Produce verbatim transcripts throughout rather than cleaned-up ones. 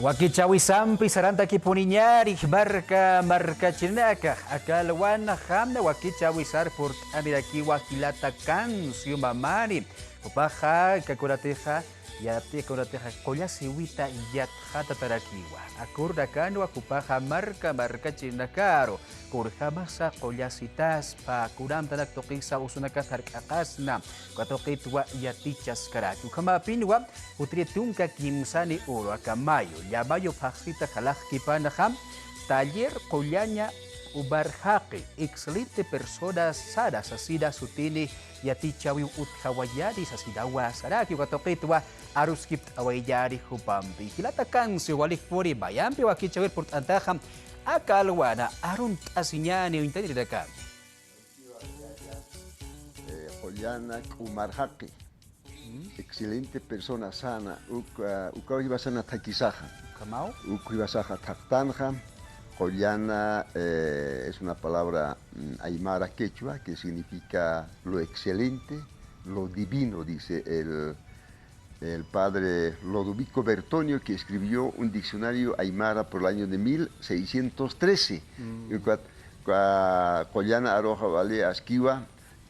Wakichäwisampi sarantakipuniñäni marka markachirinaka, aka alwanxa wakichäwisar purt'anirakiwa jilata Cancio Mamani, jupaxa aka kunatixa yatix kunatixa qullasiwita yatxatatarakiwa. Akürunakanwa jupaxa marka markachirinakaru kunjämasa qullasitaspa, kuna amtanak tuqisa usunakas jark'aqasna, uka tuqitwa yatichaskaraki. Ukhamäpinwa jutiri tunka kimsani uru aka mayo, llamayu phaxsita jalaxkipanxa, taller Qullaña Q'umar Jaqi, excelente persona sana sasina sutini yatichäwiw utjawayani sasinawa saraki, uka tuqitwa aruskipt'awayañäni jupampi. Jilata Cancio, walikpuni mayampi wakichäwir purt'antaxa aka alwana arunt'asiñäni uñtanirirakami. Eh, Qullana Q'umar Jaqi. Excelente persona sana, uk, ah, ukaw jiwasana thakisaxa. Ukhamaw. Uk jiwasaxa thaqtanxa, Qullana, eh, es una palabra, mm, aymara quechua que significa lo excelente, lo divino, dice el, el padre Lodovico Bertonio, que escribió un diccionario aymara por el año de mil seiscientos trece. Mm. Ukat, kua-, Qullana aruxa wali askiwa,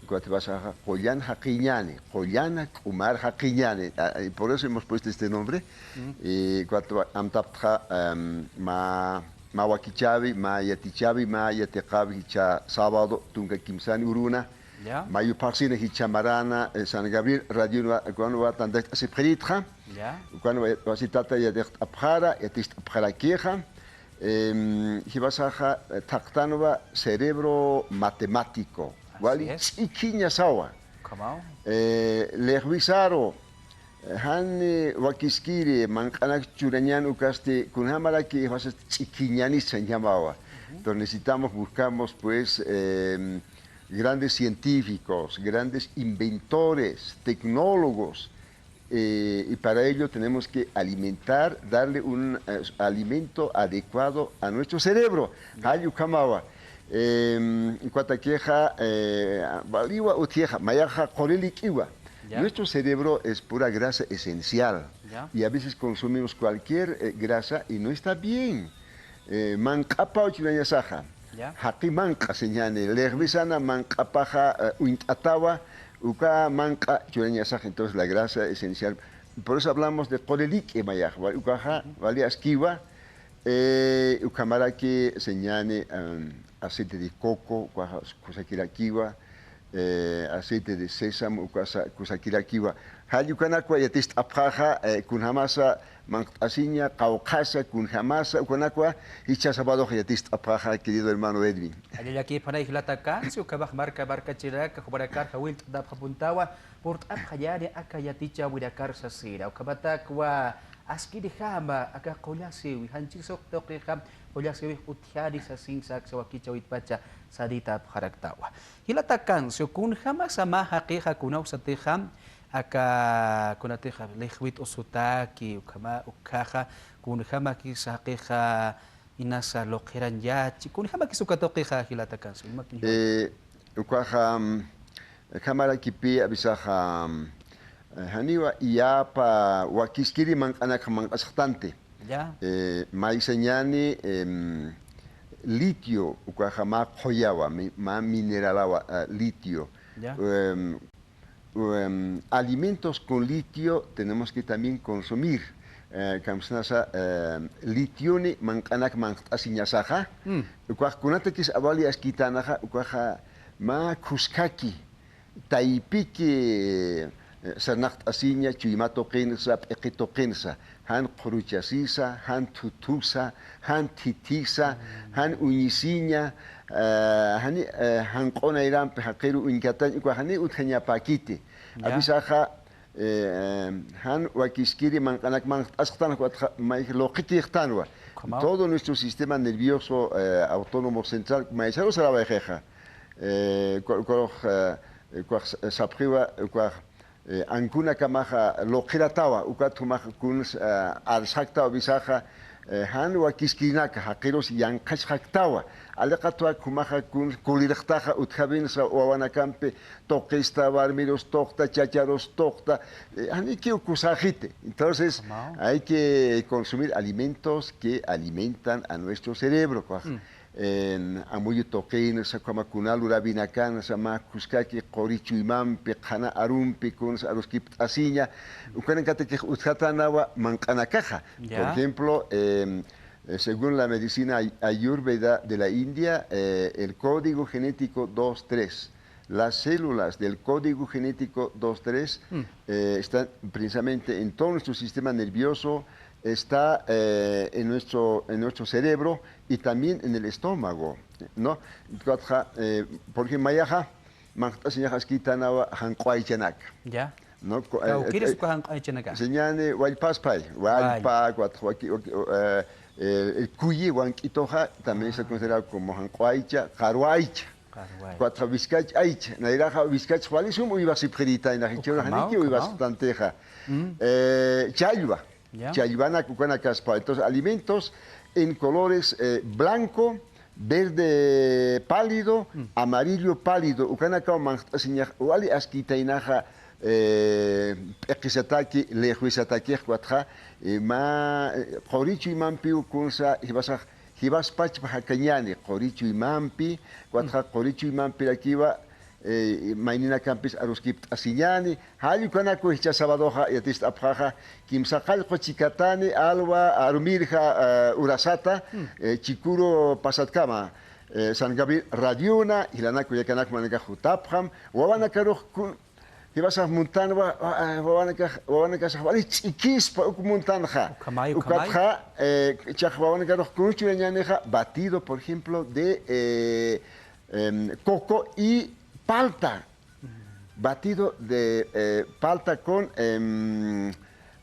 Ukat jiwasaxa Qullan Jaqiñani, Qullana Q'umar Jaqiñani. Ah, y por eso hemos puesto este nombre. Mm. Y ukat wa-, amtaptxa, em, mä, mä wakichäwi, mä yatichäwi, mä yatiqäwi jichha sábado, tunka kimsani uruna. Ya. Mayu phaxsina jichha marana, eh, San Gabriel, radionwa, ukanwa tantachasipxiritxa. Ya. Ukanwa wasitata yatiqt'apxara, yatiqt'apxarakixa. Em, jiwasaxa, eh, thaqtanwa cerebro matemático. Así es. Wali ch'ikiñasawa. Ukhamaw. Eh, lixwisaru, eh, jan, eh, wakiskiri manq'anak churañan ukasti, kunjamaraki jiwasat ch'ikiñanisa sañjamawa. Ujú. Entonces necesitamos, buscamos, pues, em, grandes científicos, grandes inventores, tecnólogos, Eh, y para ello tenemos que alimentar, darle un, eh, alimento adecuado a nuestro cerebro. Ya. Jall ukhamawa. Em, ukatakixa, eh, waliwa utjixa, mayaxa qurilik'iwa. Ya. Nuestro cerebro es pura grasa esencial. Ya. Y a veces consumimos cualquier, eh, grasa y no está bien. Eh, manq'apaw churañasaxa. Ya. Jaqi manq'a sañjani, lixwisana manq'apaxa, eh, uñt'atawa, uka manq'a churañasaxa, entonces la grasa esencial. Por eso hablamos de qurilik'i mayax, wa-, ukaxa, ujú, wali askiwa, eh, ukhamaraki sañjani, em, aceite de coco, ukaxa kusakirakiwa, eh, aceite de sésamo, ukasa kusakirakiwa. Jall ukanakwa yatiqt'apxaxa, eh, kunjamasa manq't'asiña, qawqhasa, kunjamasa, ukanakwa jichha sábadoxa yatiqt'apxaxa, querido hermano Edwin. Jallallakipxanay jilata Cancio, ukhamax marka markachirinaka, jumanakar jawillt'atapxapuntawa, purt'apxañäni aka yatichäwinakar sasina. Ukhamatakwa askirjama aka qullasiwi, janchis uka tuqixa qullasiwix utjani sasinsa aksa wakichäwitpacha sanitapxaraktawa. Jilata Cancio, kunjamasa mä jaqixa kunawsatixa, aka kunatixa lixwit usutaki, ukhama, ukkhaxa, kunjamakis jaqixa inasa luqhirañachi, kunjamakis uka tuqixa jilata Cancio, imakiñ. Eh, ukaxa, mm, ukhamarakipi awisaxa, mm, eh, janiwa iyapa wakiskiri manq'anak manq'asxtanti. Ya. Eh, maysañani, em, litio, ukaxa mä qhuyawa, mi-, mä mineralawa, ah, litio. Ya. Em, em, alimentos con litio tenemos que también consumir. Eh, kamsnasa, em, litioni manq'anak manq't'asiñasaxa. Mm. Ukax kunatakis wali askitanaxa, ukaxa mä khuskaki, taypiki, eh, sarnaqt'asiña, chuyma tuqinsa, p'iqi tuqinsa, jan qhuruchasisa, jan thuthusa, jan thithisa, jan uñisiña, eh, jani, eh, janq'u nayrampi jaqiru uñkatañ, uka jani utjañapäkiti. Ya. Awisaxa, eh, jan wakiskiri manq'anak manq't'asxtan, ukat ja-, mayj luqikixtanwa. Ukhamaw. Todo nuestro sistema nervioso, eh, autónomo central, maysaru sarawayxixa. Eh, uka-, ukarux, eh, ukax sapxiwa, ukax, eh, ankunakamaxa luqiratawa, ukat jumax kuns, eh, arsaktaw awisaxa, Eh, jan wakiskirinaka, jaqirus yanqhachxaktawa. Aliqatwa jumaxa kun-, kulirxtaxa utjawinsa wawanakampi tuqista, warmirus tuqta, chacharus tuqta, eh, janikiw kusäxiti. Entonces, hay que consumir alimentos que alimentan a nuestro cerebro, ukax. Em, amuyu tuqinsa, ukhama kuna luräwinakansa, mä kuskaki quri chuymampi, qhana arumpi, kunsa aruskipt'asiña, ukanakatakix utjatänawa manq'anakaxa. Por ejemplo, em, eh, según la medicina ay-, ayurveda de la India, eh, el código genético dos tres, las células del código genético dos tres, eh, están precisamente en todo nuestro sistema nervioso, está, eh, en nuestro, en nuestro cerebro y también en el estómago, ¿no? Ukat ja, eh, por ejemplo, mayaxa, manq't'asiñax askitanawa janq'u aychanaka. Ya. ¿No? Uka, eh, ukiris eh, uka janq'u aychanaka. Señani, wallpaspay, wallpa, ukat waki, waki, eh, eh, el kuyi, wank'ituxa, también está considerado como janq'u aycha, qarwa aycha. Qarwa aycha. Ukat wiskach aycha, nayraxa wiskach wali sum uywasipxirïtayna, jichhüruxa janiki uywasiptantixa. Eh, challwa. Ya. Challwanak ukanakaspa. Entonces, alimentos en colores, eh, blanco, verde pálido, amarillo pálido, ukanakaw manq't'asiñax, wali askitaynaxa, eh, p'iqisataki, lixwisatakix, ukat ja, eh, mä, eh, quri chuymampiw kunsa, jiwasax, jiwaspachpa jakañäni, quri chuymampi, ukat ja, quri chuymampirakiwa, eh, mayninakampis aruskipt'asiñäni, jall ukanakwa jichha sabadoxa yatist'apxaxa, kimsaqallqu chikatani, alwa, arumirxa, eh, urasata, eh, chikuru pasatkama, eh, San Gabriel Radiona, jilanaka kullakanak, jumanakax jutapxam, wawanakarux kun-, jiwasax muntanwa, wa-, eh, wawanakax, wawanakasax wali ch'ikispa uk muntanxa. Ukhamay, ukhamay. Ukat ja, eh, jichhax wawanakarux kun churañänixa, batido, por ejemplo, de, eh, em, coco y palta. Batido de, eh, palta con, em,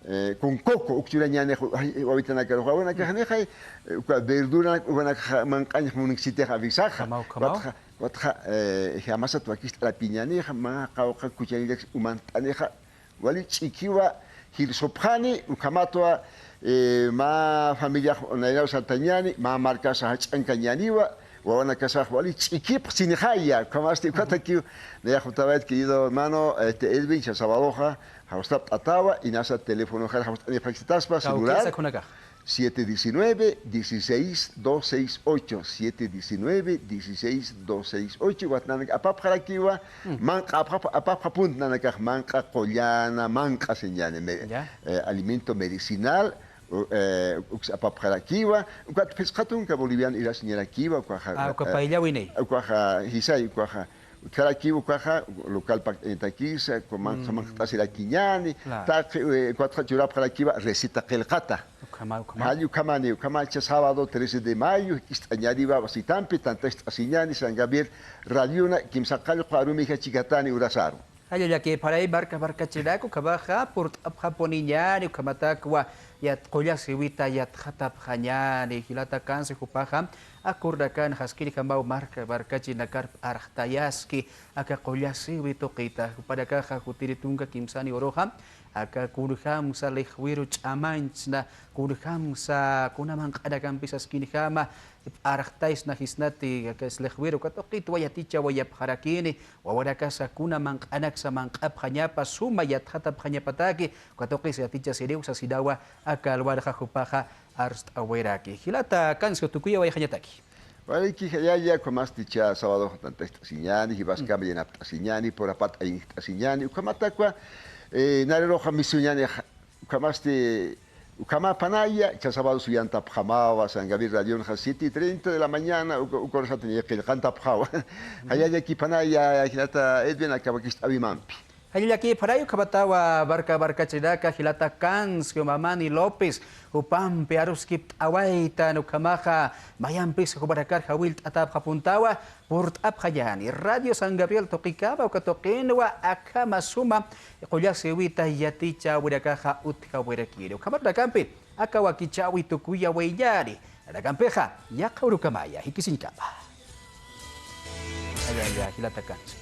eh, con coco, uk churañänix, ay, wawitanakarux, wawanakax janixay, eh, uka verdura, ukanakax manq'añax muniksitix awisaxa. Ukhamaw, ukhamaw. Ukat ja, ukat ja, eh, jiwamasat wakist'arapiñänixa, mä qawqha kuchanillaks umant'anixa, wali ch'ikiwa jirsupxani, ukhamatwa, eh, mä familiax nayraw sartañäni, mä markasa jach'ankañäniwa, wawanakasax wali ch'ikipxsinixaya, ukhamasti ukatakiw, nayax jutawayt, querido hermano, este, Edwin, jichha sabadoxa, jawstapt'atawa, inasa teléfonoxar jawst'anipxaksitaspa, celular. Kawkïrsa kunakax. Siete diecinueve, dieciséis, dos seis ocho, siete diecinueve, dieciséis, dos seis ocho, ukat nanak apapxarakiwa, manq'a apap-, apapxapunti nanakax, manq'a qullana, manq'a señane, me-, eh, alimento medicinal, u-, eh, uks apapxarakiwa, ukat phisqa tunka boliviano irasiñarakiwa, ukaxa, ah, uka eh, payllawini. Ukaxa, jisay, ukaxa, utjarakiwa ukaxa, local pakt'añatakisa, uka manq'a, manq't'asirakiñäni, taqi, eh, ukatxa churapxarakiwa receta qillqata. Ukhama, ukhama. Jall ukhamani, ukhama jichha sábado trece de mayo, jikist'añäniwa wasitampi, tantast'asiñäni, San Gabriel Radiona, kimsaqallqu arumix chikatani urasaru. Jallallakïpxaray, marka markachirinaka, ukhamaxa purt'apxapuniñäni, ukhamatakwa yat-, qullasiwita yatxatapxañäni, jilatakansi jupaxa, akürunakan jaskinjamaw marka markachirinakar p'arxtayaski, aka qullasiwi tuqita, jupanakaxa jutiri tunka kimsani uruxa, aka kunjamsa lixwiru ch'amanchsna, kunjamsa kuna manq'anakampis askinjama, p'arxtaysna jisnati, aka lixwiru, uka tuqitwa yatichawayapxarakini, wawanakasa kuna manq'anaksa manq'apxañapa, suma yatxatapxañapataki, uka tuqis yatichasiriw sasinawa, aka alwarxa jupaxa arst'awiraki. Jilata Cancio, tukuyawayxañataki. Waliki jallalla, ukhamasti jichha sábado tantast'asiñäni, jiwaskama yanapt'asiñäni, purapat ayinjt'asiñäni, ukhamatakwa, eh, nayraruxa misiuñäni, ukhamasti, ukhamäpanaya, jichha sábado suyantapxamawa, San Gabriel Radionxa siete y treinta de la mañana, uka, uka urasat qillqantapxawa. Jallallakïpanaya, jilata Edwin, aka wakist'awimampi. Jallallakïpanay, ukhamatawa marka markachirinaka, jilata Cancio Mamani López, jupampi aruskipt'awaytan, ukhamaxa mayampis jupanakar jawillt'atapxapuntawa, purt'apxañäni Radio San Gabriel tuqikama, uka tuqinwa akhama suma qullasiwita yatichawinakaxa utjawirakini. Ukhamarunakampi aka wakichäwi tukuyawayañäni, nakampixa yaqha urukamaya, jikisiñkama. Jallalla, jilata Cancio.